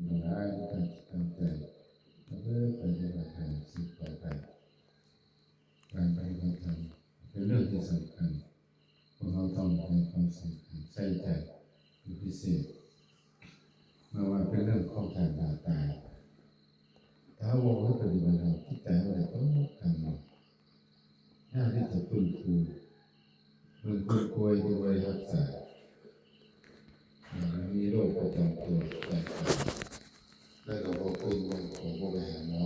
ຫຼາຍຕັ້ງຈິດຕັ້ງໃຈ ເອີ ປະຕິບັດໃຫ້ສືບຕໍ່ໄປ. ການປະຕິບັດທຳເປັນເລື່ອງທີ່ສຳຄັນ. ພວກເຮົາຕ້ອງໃຫ້ຄວາມສຳຄັນໃສ່ໃຈເປັນພິເສດ. ເພາະວ່າເປັນເລື່ອງຂອງການບາດຕາຍ. ຖ້າເຮົາບໍ່ໄດ້ປະຕິບັດທຳ, ຈິດໃຈເຮົາຈະຕົກຕ່ຳລົງ. ຍາກທີ່ຈະຟື້ນຟູ. ເໝືອນຄົນປ່ວຍທີ່ບໍ່ໄດ້ຮັກສາ, ມີໂລກປະຈຳຕົວແຕກຕ່າງ, ແລ້ວກໍບໍ່ຄືນ ບໍ່ໄປຫາໝໍ,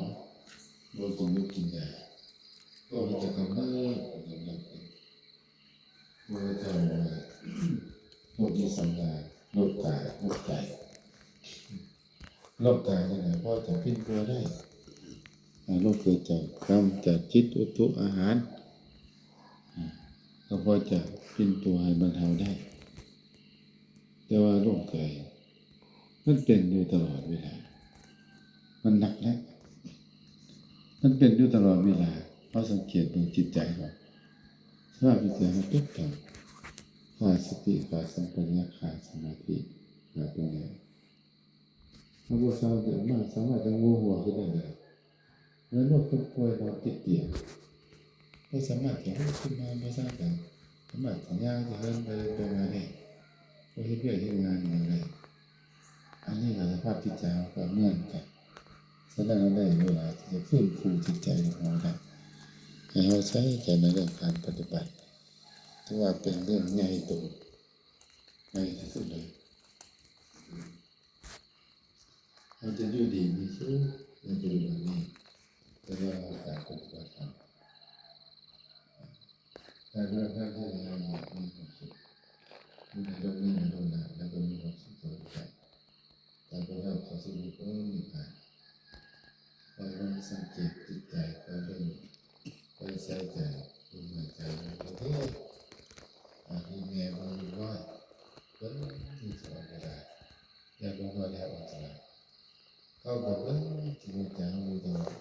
ບໍ່ກິນຢາກິນຢາ, ໂລກມັນຈະກຳເນີບ ກຳເນີບຂຶ້ນ. ພະເຈົ້າວ່າ ໂລກນີ້ສຳລາຍ, ໂລກກາຍ, ໂລກໃຈ. ໂລກກາຍນີ້ນະ ພໍຈະປິ່ນປົວໄດ້. ອາ ໂລກເກີດຈາກກຳ, ຈາກຈິດ, ວັດຖຸ, ອາຫານ, ອາ ກໍພໍຈະປິ່ນປົວໃຫ້ບັນເທົາໄດ້. ແຕ່ວ່າໂລກໃຈ ມັນເປັນຢູ່ຕະຫຼອດເວລາ. ມັນໜັກນະ. ມັນເປັນຢູ່ຕະຫຼອດເວລາ. ເຮົາສັງເກດເບິ່ງຈິດໃຈເຮົາ. ສະພາບຈິດໃຈເຮົາຕົກຕ່ຳ. ຂາດສະຕິ, ຂາດສຳປະຊັນຍະ, ຂາດສະມາທິ, ຂາດປັນຍາ. ເຮົາບໍ່ສາມາດຈະມາ, ສາມາດຈະງົວຫົວຂຶ້ນໄດ້ເລີຍ. ແລ້ວນອນຄົນປ່ວຍນອນຕິດຕຽງ, ບໍ່ສາມາດຈະລຸກຂຶ້ນມາ, ບໍ່ສາມາດຈະ, ສາມາດຈະຍ່າງຈະເດີນໄປໄປມາໄດ້, ບໍ່ເຮັດວຽກເຮັດງານຫຍັງໄດ້. ອັນນີ້ກໍສະພາບຈິດໃຈເຮົາກໍເໝືອນກັນ. ສະນັ້ນ ເຮົາໄດ້ເວລາທີ່ຈະຟື້ນຟູຈິດໃຈຂອງເຮົາໄດ້. ໃຫ້ເຮົາໃສ່ໃຈໃນເລື່ອງການປະຕິບັດ. ຖືວ່າເປັນເລື່ອງໃຫຍ່ໂຕ, ໃຫຍ່ທີ່ສຸດເລີຍ. ເຮົາຈະຢູ່ດີມີສຸກໃນປັດຈຸບັນນີ້, ແຕ່ວ່າການປະຕິບັດທຳ, ການປະຕິບັດທຳທີ່ເຮັດໃຫ້ເຮົາມີຄວາມສຸກ, ຢູ່ໃນໂລກນີ້ ໃນໂລກໜ້າ ແລ້ວກໍມີຄວາມສຸກຕະຫຼອດໄປ, ແລ້ວກໍເຂົ້າສູ່ນິບພານ. ຂ້ອຍລອງສັງເກດຈິດໃຈຂ້ອຍເບິ່ງ, ຂ້ອຍໃສ່ໃຈລົມຫາຍໃຈຂອງເຮົາເດ້. ອາ ມີແມ່ບໍ່ຮູ້ວ່າເບິ່ງຢູ່ຕະຫຼອດເວລາ, ແຕ່ບໍ່ພໍແລ້ວອັນຕະລາຍ. ເຮົາກໍເບິ່ງທີ່ຫົວໃຈເຮົາຢູ່ຕະຫຼອດ,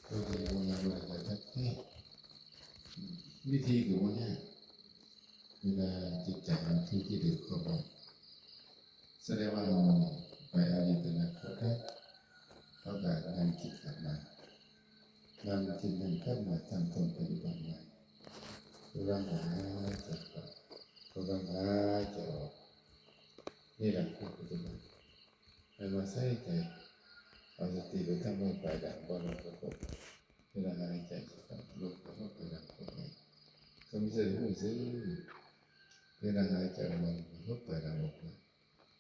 ໂດຍທີ່ບໍ່ຍັງບໍ່ໄດ້ຈັກເທື່ອ. ວິທີກໍບໍ່ຍາກ, ເວລາຈິດໃຈເຮົາຖືກກິເລດຄອບງຳ, ສະແດງວ່າເຮົາໄປອະດີດອະນາຄົດໄດ້. ເຮົາກໍນັ່ງຄິດກັບມາ, ນັ່ງຄິດນັ່ງກັບມາ, ຕັ້ງຕົ້ນປະຕິບັດໃໝ່, ກຳລັງຫາຍໃຈເຂົ້າ, ກຳລັງຫາຍໃຈອອກ. ນີ້ແຫຼະຄືປະຕິບັດ. ໃຫ້ມາໃສ່ໃຈ, ເອົາສະຕິໄປຕັ້ງໄວ້ປາຍດາງບໍ່ລົງກະທົບ. ເວລາຫາຍໃຈເຂົ້າ ລົງກະທົບປາຍດາງເຂົ້າໄປ, ກໍມີສະຕິຮູ້ສຶກ. ເວລາຫາຍໃຈອອກມາ ລົງກະທົບປາຍດາງອອກມາ,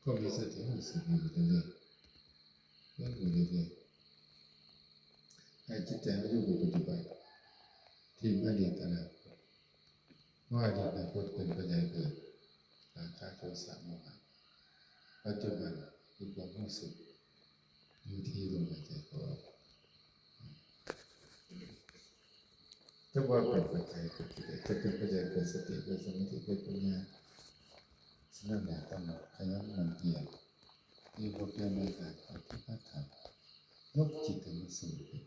ກໍມີສະຕິຮູ້ສຶກຢູ່ເລື້ອຍໆ, ເບິ່ງຢູ່ເລື້ອຍໆ. ໃຫ້ຈິດໃຈເຮົາຢູ່ກັບປັດຈຸບັນ, ຖິ້ມອະດີດອະນາຄົດ. ເພາະອະດີດອະນາຄົດເປັນປັດໄຈເກີດລາຄະ ໂທສະ ໂມຫະ. ປັດຈຸບັນຄືຄວາມຮູ້ສຶກຢູ່ທີ່ລົມຫາຍໃຈເຂົ້າອອກ. ຈະວ່າເປັນປັດໄຈເກີດກິເລດ, ຈະເປັນປັດໄຈເກີດສະຕິ, ເກີດສະມາທິ, ເກີດປັນຍາ. ສະນັ້ນແຫຼະ ຕ້ອງຂະຫຍັນໝັ່ນພຽນ, ຢູ່ບໍ່ປ່ຽນໃນການປະຕິບັດທຳ, ຍົກຈິດໃຫ້ມັນສູງຂຶ້ນ.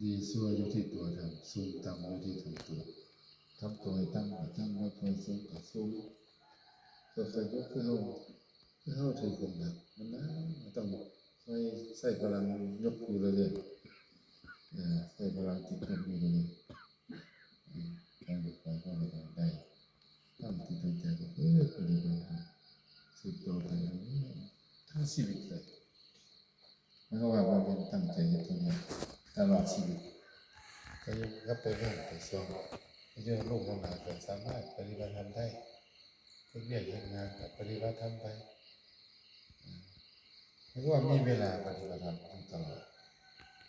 ດີຊົ່ວຢູ່ທີ່ຕົວທຳ, ສູງຕ່ຳຢູ່ທີ່ທຳຕົວ. ທຳຕົວໃຫ້ຕ່ຳກໍຕ່ຳ, ຍົກໃຫ້ສູງກໍສູງ. ຄ່ອຍໆຍົກ, ຄືເຮົາ, ຄືເຮົາຖືຂອງໜັກ, ມັນໜັກ, ມັນຕ້ອງຄ່ອຍໃຊ້ພະລັງຍົກຢູ່ເລື້ອຍໆ. ເອີ, ໃຊ້ພະລັງຈິດຍົກຢູ່ເລື້ອຍໆ. ເອີ, ການຍົກໄປກໍໄດ້, ຕັ້ງຈິດຕັ້ງໃຈກໍ, ເອີ, ປະຕິບັດໄປ, ສືບຕໍ່ໄປ, ທັງຊີວິດເລີຍ. ໝາຍຄວາມວ່າ ບໍ່ແມ່ນຕັ້ງໃຈເຮັດເທົ່ານັ້ນຕະຫຼອດຊີວິດ, ກໍຢູ່ກັບໄປເບິ່ງໄປສ່ອງ, ຢູ່ໃນໂລກຂອງເຮົາກໍສາມາດປະຕິບັດທຳໄດ້, ເຮັດວຽກເຮັດງານກໍປະຕິບັດທຳໄປ. ເພາະວ່າມີເວລາປະຕິບັດທຳຢູ່ຕະຫຼອດ,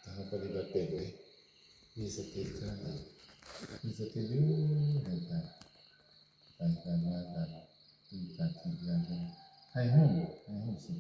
ຖ້າເຮົາປະຕິບັດເປັນເດ້, ມີສະຕິເທົ່ານັ້ນເອງ, ມີສະຕິຢູ່ໃນການ ການ ການ ການ ການ ການ ໃຫ້ຮູ້, ໃຫ້ຮູ້ສຶກ